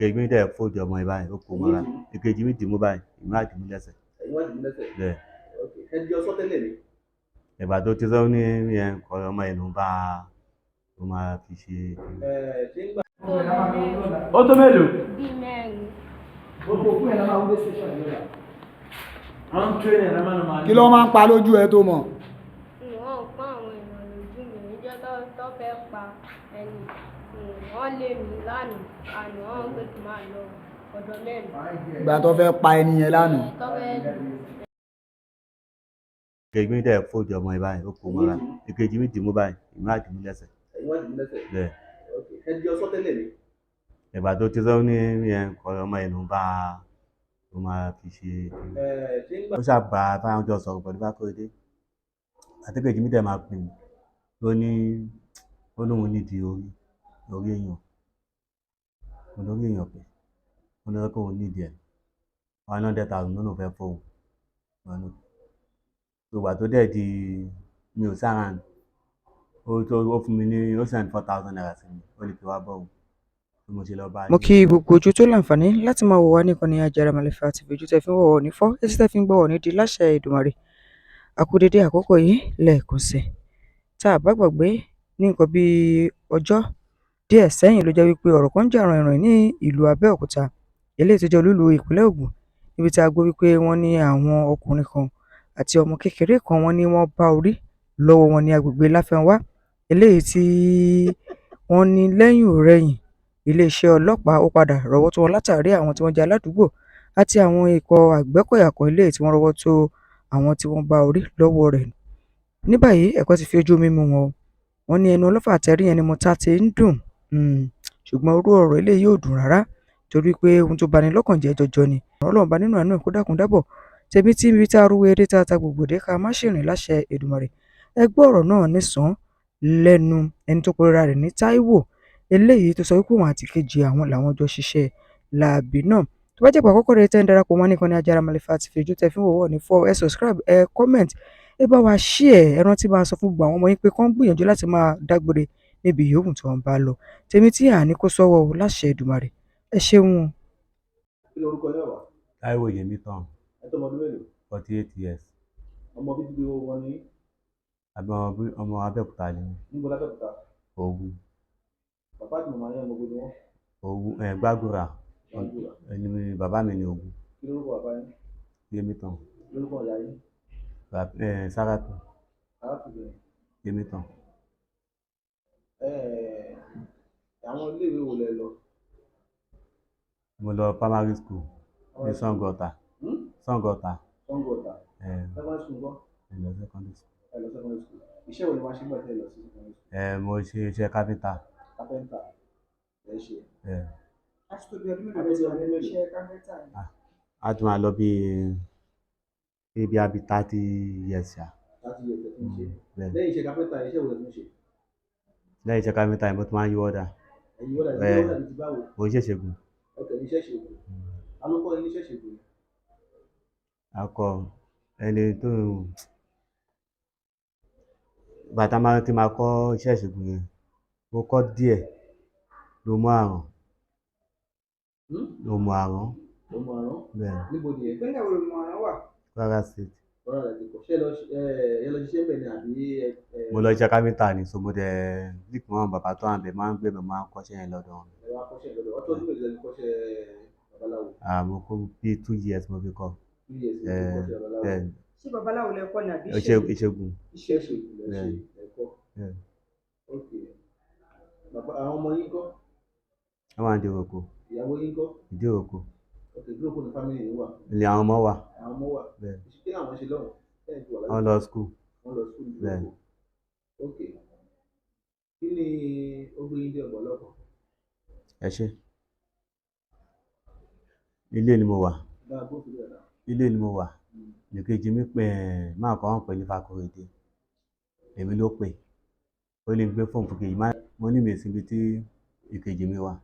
Ìkejì mi dẹ̀ fold ọmọ yẹn báyìí, ó kó mọ́ra. Ìkejì mi dìímú báyìí, èmi wá dìímú lẹ́sẹ̀. Ẹ̀yin wá dìímú lẹ́sẹ̀? Bẹ́ẹ̀. Ok, ẹ jọ sọ tẹ́lẹ̀ ni. Ìgbà tó ti sọ ní yẹn kọ ọmọ yẹn ló ń bá ó máa fi ṣe. Ẹ ṣé ń gbà. Ó tó mélòó? Bíi mẹ́rin. Gbogbo òkú yẹn la máa wúlé station lọ́la. Wọ́n ń train ẹ̀ lọ́mọ náà. Kí ló máa ń pa lójú ẹ tó mọ̀? Wọ́n ń pa àwọn èèyàn lójú mi níjọ́ tó fẹ́ pa ẹni. Wọ́n lé mi lánàá, àná wọ́n pé kí n máa lọ ọ̀dọ̀ mẹ́rin. Ìgbà tó fẹ́ pa ẹni yẹn lánàá. Tó fẹ́ Ìkejì mi dẹ̀ fold ọmọ yẹn báyìí, ó kó mọ́ra. Ìkejì mi dìímú báyìí, èmi wá dìímú lẹ́sẹ̀. Ẹ̀yin wá dìímú lẹ́sẹ̀? Bẹ́ẹ̀. Ok, ẹ jọ sọ tẹ́lẹ̀ ni. Ìgbà tó ti sọ ní yẹn kọ ọmọ yẹn ló ń bá ó máa fi ṣe. Ẹ ṣé ń gbà. Ó ṣàbà báwọn jọ sọ̀rọ̀ pẹ̀lú Fákóredé. Àti kejì mi dẹ̀ máa pè mí, ó ní ó lóun nídìí orí orí èèyàn, olórí èèyàn pé ó ní kóun nídìí ẹ̀ 100,000 ló lóun fẹ́ fóun. Ìgbà tó dẹ̀ di mi ò sára ó tó ó fún mi ní ó send ₦4,000 sí mi, ó ní kí wá bọ́ òun bí mo ṣe lọ bá a. Mo kí gbogbo ojú tó láǹfààní láti máa wò wá níkànnì Àjàrà Màlẹ́fà TV. Ojú tẹ́ fi ń wò wá ò ní fọ́, etí tẹ́ fi ń gbọ́ wá ò ní di láṣẹ Èdùmàrè. A kú dédé àkókò yìí lẹ́ẹ̀kan sí i. Tá a bá gbàgbé, ní nǹkan bíi ọjọ́ díẹ̀ sẹ́yìn ló jẹ́ wípé ọ̀rọ̀ kan ń jà ròhìnròhìn ní ìlú Abẹ́òkúta, eléyìí tó jẹ́ olúìlú ìpínlẹ̀ Ògùn, níbi tí a gbọ́ wípé wọ́n ní àwọn ọkùnrin kan àti ọmọ kékeré kan, wọ́n ní wọ́n bá orí lọ́wọ́ wọn ní agbègbè Láfẹ́nwá, eléyìí tí wọ́n ní lẹ́yìn-ò-rẹyìn iléeṣẹ́ ọlọ́pàá ó padà rọ́wọ́ tó wọn látàrí àwọn tí wọ́n jẹ́ aládùúgbò àti àwọn ikọ̀ Àgbẹ̀kọ̀yà kan, eléyìí tí wọ́n rọ́wọ́ tó àwọn tí wọ́n bá orí lọ́wọ́ rẹ̀. Ní báyìí, ẹ̀kọ́ ti fi ojú omi mu wọn o. Wọ́n ní ẹnu ọlọ́fà tẹ́rí yẹn ni mo ta ti ń dùn, ṣùgbọ́n irú ọ̀rọ̀ eléyìí ò dùn rárá, torí pé ohun tó bani lọ́kàn jẹ́ jọjọ ni. Ọlọ́run bá nínú àánú ẹ̀ kó dákun dábọ̀ tèmi tí ibi tá a rúwé dé tá a ta gbogbo dé ká má ṣèrìn láṣẹ Èdùmàrè. Ẹ gbọ́ ọ̀rọ̀ náà nísàn lẹ́nu ẹni tó pera rẹ̀ ní Táíwò, eléyìí tó sọ wípé òun àti kejì àwọn làwọn jọ ṣiṣẹ́ láabi náà. Tó bá jẹ́ ìgbà àkọ́kọ́ rẹ̀ tẹ́ ń darapọ̀ mọ́ níkànnì Àjàrà Màlẹ́fà TV, ojú tẹ́ fi ń wò wọ́ ní fọ́, ẹ subscribe, ẹ comment, ẹ bá wa share. Ẹ rántí máa sọ fún gbogbo àwọn ọmọ yín pé kán gbìyànjú láti máa dágbére níbi yòówù tí wọ́n bá lọ. Tèmi tí àní kó sọ́wọ́ o láṣẹ Èdùmàrè. Ẹ ṣeun o. Kí lorúkọ yín, bàbá? Táíwò Yèmítàn. Ẹ tó ọmọ ọdún mélòó? 48 years. Ọmọ bíbí wọn ní? Àbí ọmọ Abẹ́òkúta ni mí. Níbo lábẹ́òkúta? Òwu. Bàbá àti màmá yẹn, ọmọ gbogbo wọn? Òwu ẹ̀ Gbàgúrà. Gbàgúrà. Ẹni bàbá mi ní Òwu. Kí lorúkọ bàbá yín? Yèmítàn. Kí lorúkọ ìyá yín? Sáràtù. Arákùnrin. Yèmítàn. Ẹ àwọn iléèwé wo lẹ lọ? Mo lọ primary school ní Sango Ọ̀tà. Sango Ọ̀tà. Sango Ọ̀tà. Ẹ̀. Secondary school ńkọ́? Ẹ lọ secondary school. Ẹ lọ secondary school. Iṣẹ́ wo ni wàá ṣe nígbà tí ẹ lọ sí secondary school? Ẹ mo ṣe iṣẹ́ káfíńtà. Kápẹ́ńtà ẹ ṣe? Ẹ. Láti tó bí ọdún mélòó lẹ ti wà nínú iṣẹ́ káfíńtà yìí? A tún máa lọ bíi abi 30 years ṣá. 30 years ẹ ti ń ṣe? Bẹ́ẹ̀. Lẹ́yìn iṣẹ́ kápẹ́ńtà, iṣẹ́ wo lẹ tún ṣe? Lẹ́yìn iṣẹ́ káfíńtà yẹn, mo tún máa ń yí wọ́dà. Ẹ̀yin wọ́dà? Ẹ. Ẹ̀yin wọ́dà ti báwo? Mo ń ṣèṣègùn. Ok, iṣẹ́ ìṣègùn. Ta ló kọ́ yín níṣẹ́ ìṣègùn yẹn? Akọ ẹni tó bàtà máa ti máa kọ́ iṣẹ́ ìṣègùn yẹn, mo kọ́ díẹ̀ ló mú àrùn. Hmm? Ló mú àrùn. Ló mọ àrùn? Bẹ́ẹ̀. Níbo ni ẹ? Ìpínlẹ̀ wo lòmọ̀ ọ̀ràn wà? Kwara State. Ọ̀rọ̀ rẹ̀ ti kọ̀ ṣé ẹ lọ ṣiṣẹ́ ńbẹ̀ ni àbí ẹ? Mo lọ iṣẹ́ káfíńtà ni, so mo dẹ̀ líkì mọ́ bàbá tó wà níbẹ̀ máa ń gbé mi, máa ń kọ́ṣẹ́ yẹn lọ́dọ̀ wọn. Ẹ wá kọ́ṣẹ́ lọ́dọ̀ ọtọ́. Ọdún mélòó lẹ fi kọ́ṣẹ́ babaláwo? Àmọ́ kó bíi 2 years mo fi kọ́. 2 years lẹ fi kọ́ṣẹ́ babaláwo? Bẹ́ẹ̀. Ṣé babaláwo lẹ kọ́ ni àbí ìṣègùn. Iṣẹ́ ìṣègùn lẹ ṣe? Bẹ́ẹ̀. Ẹ kọ́? Bẹ́ẹ̀. Ok, bàbá, àwọn ọmọ yín kọ́? Wọ́n wà ní Ìdíròkò. Ìyàwó yín kọ́? Ìdíròkò. Ok, Ìdíròkò ní family yín wà? Ilé àwọn ọmọ wà. Àwọn ọmọ wà? Bẹ́ẹ̀. Kí làwọn ṣe lọ́hùn lẹ́yìn tí wà láyé? Wọ́n lọ school. Wọ́n lọ school? Bẹ́ẹ̀. Ìdíròkò, ok. Kí ni ó gbé yín dé ọgbà ọlọ́pàá? Ẹ ṣé. Ilé ni mo wà. Bá a gbófin dáadáa. Ilé ni mo wà. Ìkejì mi pè ẹ́ máa kọ́ wọn pè ní Fákóredé. Èmi ló pè. Ó ní gbé fóònù fún kejì. Mo ní mi síbi tí ìkejì mi wà.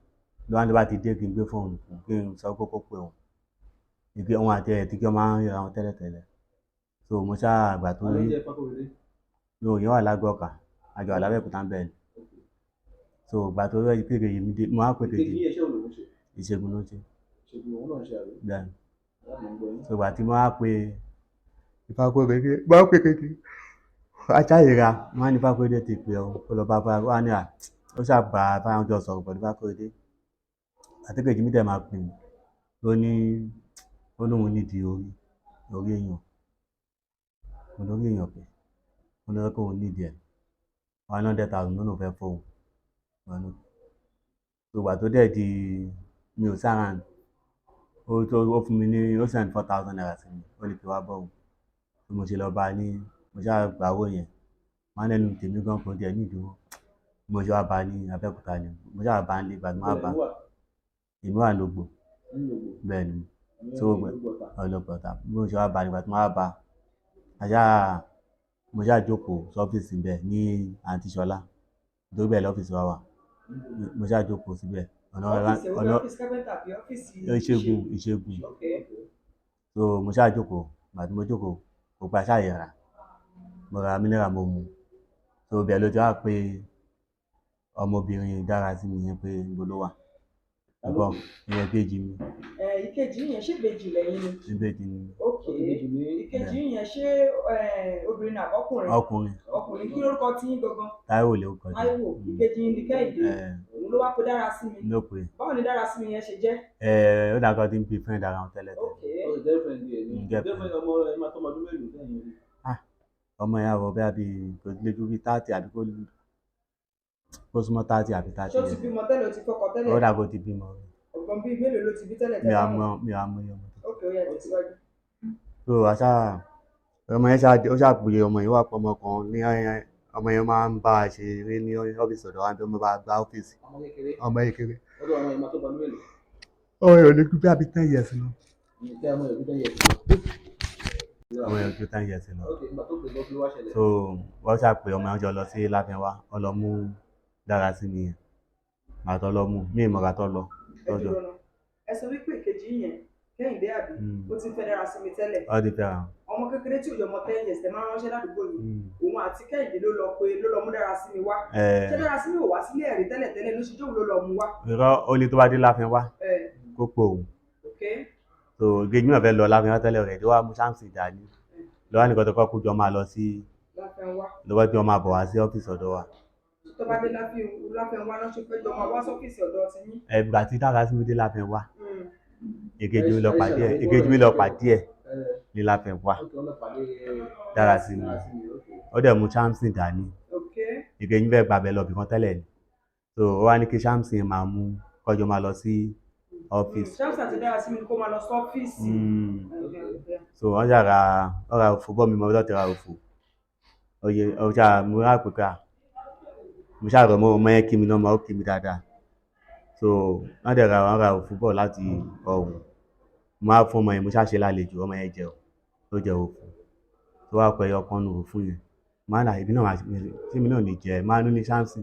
Lọ́wọ́n tó bá ti dé kí n gbé fóònù fún kí n sọ pé kó pè òun. Ìgbé òun àti ẹ̀ tí kí wọ́n máa ń ríra wọn tẹ́lẹ̀tẹ́lẹ̀. So mo ṣáà àgbà tó Ta ló rí. jẹ́ Fákóredé? Lóò yẹn wà lágọ̀ọ́ ọ̀kà. Àjọ àlábẹ́òkúta ń bẹ̀ ni. So ìgbà tó rí pé kejì mi dé, mo wá pè Ìkejì kejì. yín, iṣẹ́ wo lòun ṣe? Ìṣègùn ló ń ṣe. Ṣègùn òun náà ń ṣe àbí? Bẹ́ẹ̀ ni. Ọ̀yá, mò ń gbọ́ yín. Ìgbà tí mo wá pe Ifákóredé, bá pè kékeré ajá ìra wọn á ní Ifákóredé ti pè ọ́, kó lọ bá bá wọn á ní à ó ṣàbà báwọn jọ sọ̀rọ̀ pẹ̀lú Ifákóredé. Àti kejì mi dẹ̀ máa pè mí, ó ní ó lóun nídìí orí orí èèyàn. Mo lórí èèyàn pé mo lọ kó òun nídìí ẹ̀ 100,000 ló lóun fẹ́ fóun. Wọn ní ìgbà tó dẹ̀ di mi ò sára ó tó ó fún mi ní ó send ₦4,000 sí mi, ó ní kí wá bọ́ òun. Bí mo ṣe lọ bá a ní mo ṣáà gba owó yẹn, wọn á lẹ́nu tèmi gan kò tiẹ̀ ní ìdúró. Bí mo ṣe wá bá a ní Abẹ́òkúta ni mo ṣáà bá a nílé. Ìgbà tí mo wá bá a, Ibẹ̀ wà èmi wà lógbò. Nínú Ògbò. Bẹ́ẹ̀ ni. Ní Tó gbẹ ìlú Ọ̀tà. Ọlọ́pàá bí mo ṣe wá bá a nígbà tí mo wá bá a, àṣà mo ṣáà jókòó sọ́fíìsì bẹ́ẹ̀ ní àǹtí Ṣọlá tó bẹ́ẹ̀ lọ́fíìsì wa wà. Mo ṣáà jókòó síbẹ̀ ọ̀nà Ọ́fíìsì èwo ni? ọ̀nà Ọ́fíìsì kápẹ́ńtà àbí ọ́fíìsì ìṣègùn, ìṣègùn. Ok. So mo ṣáà jókòó. Ìgbà tí mo jókòó kò pa ṣáà yẹra, mo ra mineral mo mu. So ibẹ̀ ló ti wá pé ọmọbìnrin dára sí mi yẹn pé níbo ló wà ẹ̀gbọ́n ìyẹn kejì mi. Ẹ ìkejì yẹn, ṣé ìbejì lẹ́yìn ni? Níbejì ni. Ok. Ìbejì ní Ìkejì yẹn, ṣé obìnrin ní àbọ́kùnrin? Ọkùnrin. Ọkùnrin. Kí lórúkọ tí yín gangan? Táíwò ló kọjá. Táíwò. Ìkejì yín ni Kẹ́hìndé. Ẹ. Òun ló wá pé dára sí mi? Ló pé. Báwo ni dára sí mi yẹn ṣe jẹ́? Ẹ ó dàgbà tí ń bí friend ara wọn tẹ́lẹ̀ tẹ́lẹ̀. Ok. Ó sì girlfriend ẹ̀ ní. Mm, girlfriend. Girlfriend ọmọ ẹ máa tọ́mọ ọdún mélòó sẹ́yìn rí? Ọmọ yẹn àwọ̀ bẹ́ẹ̀ bí kò lè ju bí 30 àbí kó súnmọ́ 30 àbí 30 Ṣé ó ti years. bímọ tẹ́lẹ̀? Ó ti fọkọ tẹ́lẹ̀? Ó dàgbà ó ti bímọ. Ọ̀gbọ́n bíi mélòó ló ti bí tẹ́lẹ̀ Mi tẹ́lẹ̀? ò mọ, mi ò mọ iye ọmọ tó. Ok, ó yá, tẹ̀síwájú. So àṣà ọmọ yẹn ṣáà ó ṣáà pè ọmọ yẹn wà pọ̀ ọmọ kan ní ọmọ yẹn máa ń bá a ṣe eré ní ọ́fíìsì ọ̀dọ̀ wa bí ọmọ bá gba ọ́fíìsì. Ọmọ kékeré. Ọmọ kékeré. Ọdún ọmọ yẹn máa tó ọdún mélòó? Ọmọ yẹn ò lè ju bí àbí 10 years lọ. Ìyẹn ọmọ yẹn bí 10 years lọ. Ọmọ yẹn ò ju 10 years lọ. Ok, ìgbà tó pè lọ, kí ló wá ṣẹlẹ̀? So wọ́n ṣáà pè ọmọ yẹn jọ lọ sí Láfẹ́nwá, wọ́n lọ mú dára sí mi yẹn. Màá tọ́ lọ mú mí ìmọ̀ra tọ́ lọ Ẹ lọ́jọ́. dúró náà, ẹ sọ wípé ìkejì yẹn, Kẹ́hìndé àbí? Ó ti fẹ́ dára sí mi tẹ́lẹ̀? Ó ti fẹ́ra wọn. Ọmọ kékeré tí ò yọmọ 10 years tẹ máa ń ránṣẹ́ ládùúgbò yìí, òun àti Kẹ́hìndé ló lọ pé ló lọ mú dára sí mi wá? Ẹ. Ṣé dára sí mi ò wá sílé ẹ̀rí tẹ́lẹ̀ tẹ́lẹ̀ ló ṣe jóun ló lọ mú wá? Irọ́, ó ní tó bá dé Láfẹ́nwá Ẹ. kó pò òun. Ok. So ìkejì mi ò fẹ́ lọ Láfẹ́nwá tẹ́lẹ̀ rẹ̀ tó wá mú Sáǹsì dání lọ́wọ́ nìkan tó kọ́ kó jọ máa lọ sí Láfẹ́nwá. Lọ́wọ́ jọ máa bọ̀ wá sí ọ́fíìsì ọ̀dọ̀ wa. Tó bá dé Láfẹ́nwá náà, ṣe fẹ́ jọ máa wá sọ́fíìsì ọ̀dọ̀ ti yín? Ẹgbà tí dára sí mi dé Láfẹ́nwá, ìkejì mi lọ pàdé ẹ̀, ìkejì mi lọ pàdé ẹ̀ ní Láfẹ́nwá. Ok, wọ́n lọ pàdé Dára sí mi. Dára sí mi, ok. Ó dẹ̀ mú Samson dání. Ok. Ìkejì mi fẹ́ gbàbẹ̀ lọ bìkan tẹ́lẹ̀ ni, so ó wá ní kí Samson máa mú kọjọ máa lọ sí ọ́fíìsì. Ṣáàmùsì àti dára sí mi ni kó máa lọ sọ́fíìsì? So wọ́n ṣàrà wọ́n ra òfò bọ́ mi mọ́ lọ́ọ́ ti ra òfò oye ọjà. Mo rà pé ká mo ṣàrọ̀ mọ́ ọmọ yẹn kí mi náà mọ́ ó kí mi dáadáa. So wọ́n dẹ̀ ra wọ́n ra òfò bọ̀ láti ọ̀hún, mo á fún ọmọ yẹn, mo ṣàṣe lálejò. Ọmọ yẹn jẹun, ó jẹ òfò tó wá pẹ́ ọkàn nù òfò yẹn máa nà èmi náà tí mi náà lè jẹ máa ní ṣáǹsì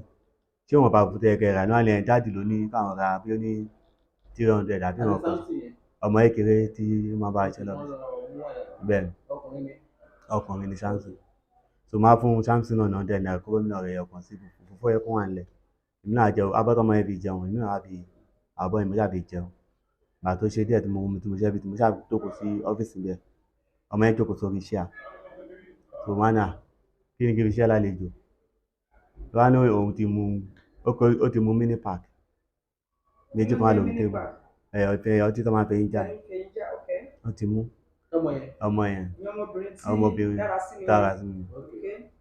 ṣé wọn bá òfò tẹ kẹ rà náà ní jáde ló ní káwọn ra bí ó ní 300 àbí wọn kọ. Samson yẹn. Ọmọ kékeré tí ó máa bá a ṣe lọ. Wọ́n lọ mú wáyà. Bẹ́ẹ̀ ni. Ọkùnrin ni. Ọkùnrin ni Samson. So máa fún Samson náà náà dẹ́nu àkọ́kọ́ mi náà rẹ̀ ọkàn sí fùfú yẹ kó wà nílẹ̀. Èmi náà jẹun abọ́ tọmọ yẹn fi jẹun, èmi náà fi àbọ̀ yẹn mo ṣáà fi jẹun. Gbà tó ṣe díẹ̀ tí mo mú tí mo ṣe bí tí mo ṣáà jókòó sí ọ́fíìsì bẹ́ẹ̀, ọmọ yẹn jókòó sórí iṣẹ́ à. So máa nà kí ni kí n fi ṣe lálejò lọ́wọ́ ní òun ti mu ó ti mu mini pack méjì kan wà lórí tébù ẹ̀ ọ̀tẹ̀ ọtí tó máa fẹ́ yín já. Ok. Ó ti mú. Ọmọ yẹn. Ọmọ yẹn. Ìyẹn ọmọbìnrin tí Ọmọbìnrin dára sí mi? Dára sí mi. Ok.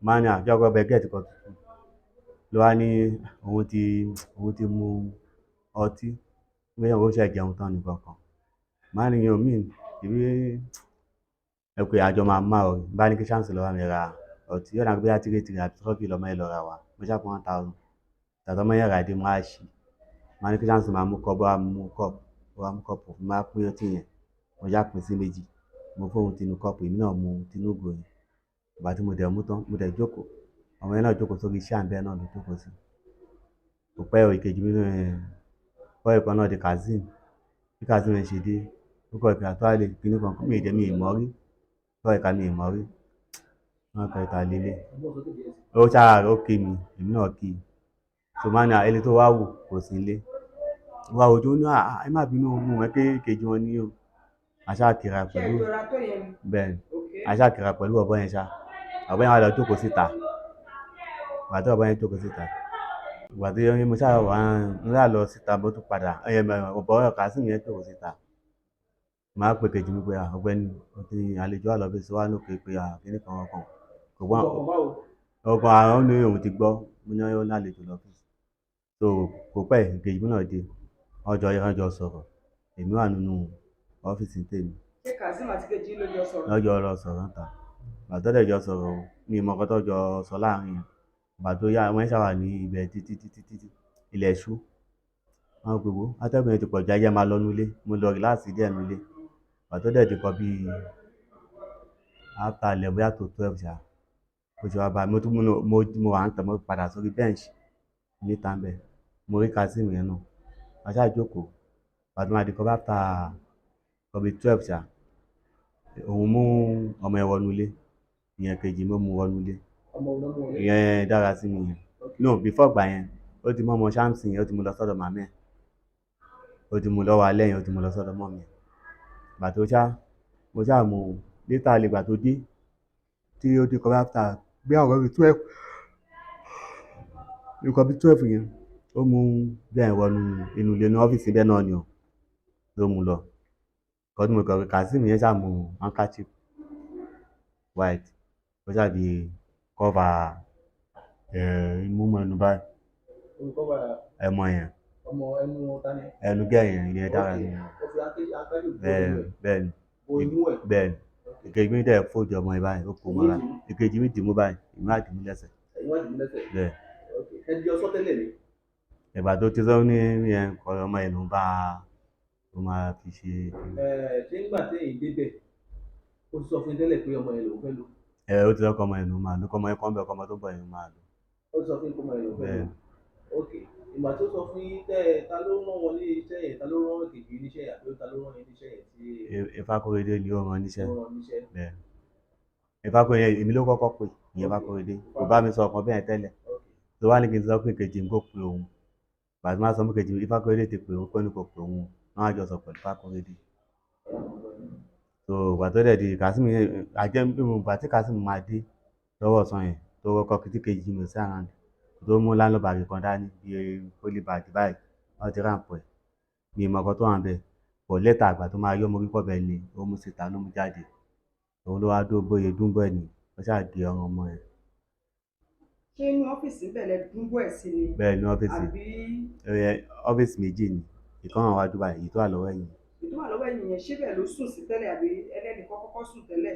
Máa ní àjọkọ bẹ gẹ́ẹ̀tì kan tuntun ló wá ní òun ti mu ọtí bóyá òun ṣe jẹun tán nìkan kan máa ní yẹn omi ìbí ẹ pé àjọ máa má ọ bá ní kí chance lọ́wọ́ mi ra ọtí yóò dàgbé bóyá tírètì àti trọ́fì lọ́mọ yẹn lọ ra wa. Mo ṣàpọ̀ 1,000 tàbí ọmọ yẹn rà dé, mo á ṣì máa ní kí chance máa mú kọ́ bó wa mú kọ́ọ̀pù bó wa mú kọ́ọ̀pù mo máa pín ọtí yẹn. Mo ṣá pín sí méjì, mo fóun tinú kọ́ọ̀pù, èmi náà mu tinú ìgò yẹn. Ìgbà tí mo dẹ̀ mú tán, mo dẹ̀ jókòó, ọmọ yẹn náà jókòó sórí iṣẹ́ àǹbẹ́ náà ló jókòó sí. Kò pẹ́ ò ìkejì mi náà bọ́ọ̀ ìkan náà di Kazeem. Bí Kazeem yẹn ṣe dé, ó kọ́ ìpè àtọ́ àlè kíní kan mi ì jẹ́ mi ì mọ̀ rí bọ́ọ̀ ìka mi ì mọ̀ rí wọn kọ ìta lélẹ̀. Ọgbọ́n sókè díẹ̀ sí. Ó ṣáà ó kí mi, èmi náà kí i. So máa ní ẹni tó wá wò kò sí ilé. Wà òjò ní ẹ má bínú, mo mọ̀ pé kejì wọn ní o. Àṣà kìra Ṣé pẹ̀lú ìjọra tó yẹn ni? Bẹ́ẹ̀ ni. Ok. Àṣà kìra pẹ̀lú ọ̀bọ yẹn ṣá. Ọ̀bọ yẹn wá lọ jókòó síta. Ìgbà tí ọ̀bọ yẹn jókòó síta, ìgbà tí mo ṣáà wà ń rà lọ síta, mo tún padà ọ̀bọ Kazeem yẹn jókòó síta. Màá pe kejì mi pé ọ̀gbẹ́ni, o ti àlejò wà lọ́fíìsì wa lókè pé kíní kan kan kò gbọ́n. Ọkàn báwo? Ọkàn àwọn ní òun ti gbọ́, mo ní ó lálejò lọ́fíìsì. So kò pẹ́, ìkejì mi náà dé, ọjọ́ yẹn wọ́n jọ sọ̀rọ̀, èmi wà nínú ọ́fíìsì tèmi. Ṣé Kazeem àti kejì ló jọ sọ̀rọ̀? Lọ́jọ́ lọ sọ̀rọ̀ níta. Ìgbà tó dẹ̀ jọ sọ̀rọ̀ o, mi ò mọ nǹkan tó jọ sọ láàrin yẹn. Ìgbà tó yá, wọ́n ṣà wà ní ibẹ̀ títí títí títí ilẹ̀ ṣú. Wọ́n pè wó, atẹ́gùn yẹn ti pọ̀jù, ajé máa lọ nulé. Mo lọ relax díẹ̀ nulé. Ìgbà tó dẹ̀ di nǹkan bí after 11 bóyá tó 12 ṣá, bó ṣe wá bá mi, mo tún mo wà níta, mo padà sórí bench níta ńbẹ̀. Mo rí Kazeem yẹn náà. A ṣáà jókòó. Ìgbà tó máa di nǹkan bí after nǹkan bí 12 ṣá, òun mú ọmọ ẹ̀ wọnú ilé. Ìyẹn kejì mi ó mú wọnú ilé. Ọmọ òun ló mú wọlé. Ìyẹn dára sí mi yẹn. No, before ìgbà yẹn, ó ti mú ọmọ Shamsi yẹn, ó ti mú lọ sọ́dọ̀ màmá ẹ̀. Ó ti mú lọ́wọ́ alẹ́ yẹn, ó ti mú lọ sọ́dọ̀ mummy ẹ̀. Ìgbà tó ṣá, mo ṣáà mú later ìgbà tó dé, tí ó di nǹkan bí after bí àwọn bí 12, nǹkan bí 12 yẹn, ó mú bẹ́ẹ̀ wọnú inú ilé ní ọ́fíìsì bẹ́ẹ̀ náà ni o, ló mú lọ. Nǹkan tí mo kàn rí, Kazeem yẹn ṣáà mú handkerchief white, ó ṣáà fi cover imú mọ́ ẹnu báyìí. Ó fi cover ẹmọ yẹn. Ọmọ ẹnu ta ni? Ẹnu gẹ́ yẹn, ìyẹn dára sí mi. Ó fi handkerchief bo Bẹ́ẹ̀. ẹnu ẹ̀. Bẹ́ẹ̀ ni. Bo imú ẹ̀. Bẹ́ẹ̀ ni. Ìkejì mi dẹ̀ fold ọmọ yẹn báyìí, ó kó mọ́ra. Ìkejì mi dìímú báyìí, èmi wá dìímú lẹ́sẹ̀. Ẹ̀yin wá dìímú lẹ́sẹ̀. Bẹ́ẹ̀. Ok. Ẹ jọ sọ tẹ́lẹ̀ ni. Ìgbà tó ti sọ ní yẹn kọ ọmọ yẹn ló ń bá ló máa fi ṣe. Ṣé nígbà tí ẹ̀yin débẹ̀, ó ti sọ fún yín tẹ́lẹ̀ pé ọmọ yẹn lòún fẹ́ lò? Ẹ ó ti sọ kọ́ ọmọ yẹn ló máa lò, kọ́ ọmọ yẹn kọ́ ń bẹ̀, kọ́ ọmọ tó bọ̀ yẹn ló máa lò. Ó ti sọ fún yín pé ọmọ yẹn lòún fẹ́ lò. Bẹ́ẹ̀. Ok. Ìgbà tó sọ fún yín tẹ́ ẹ, ta ló rán wọn ní iṣẹ́ yẹn, ta ló rán kejì yín níṣẹ́ yẹn, àbí ta ló rán yín níṣẹ́ yẹn tí Ifákóredé ni ó rán níṣẹ́. ó rán níṣẹ́? Bẹ́ẹ̀. Ifákóredé èmi ló kọ́kọ́ pè, ìyẹn Ifákóredé. Kò bá mi sọ ọ̀kan bẹ́ẹ̀ tẹ́lẹ̀. Tó wá ní kí n sọ pé kejì mi kò pe òun. Ìgbà tí màá sọ pé kejì mi, Ifákóredé ti pè òun pé ní kò pe òun. Wọ́n á jọ sọ pẹ̀lú Ifákóredé. So ìgbà tó dẹ̀ di Kazeem yẹn, àjẹ́ ìgbà tí Kazeem máa dé lọ́wọ́ ọ̀sán yẹn, tó kọ́kọ́ kí kejì mi ò sí around, tó mú nylon bag kan dání bí poly bag báyìí, wọ́n ti wrap ẹ̀. Mi ò mọ nǹkan tó wà níbẹ̀. But later ìgbà tó máa yọ, mo rí pé ọ̀bẹ ni ó mú síta ló mú jáde. Òun ló wá dúró bóyá dúńbú ẹ̀ ni, ó ṣáà gé ọrùn ọmọ yẹn. Ṣé inú ọ́fíìsì ńbẹ̀ lẹ dúńbú ẹ̀ sí ni? Bẹ́ẹ̀ ní ọ́fíìsì. Àbí Ọ́fíìsì méjì ni. Ìkan wà níwájú báyìí, èyí tó wà lọ́wọ́ ẹ̀yìn. Èyí tó wà lọ́wọ́ ẹ̀yìn yẹn, ṣé bẹ́ẹ̀ ló sùn sí tẹ́lẹ̀ àbí ẹlẹ́nìkan kọ́kọ́ sùn tẹ́lẹ̀?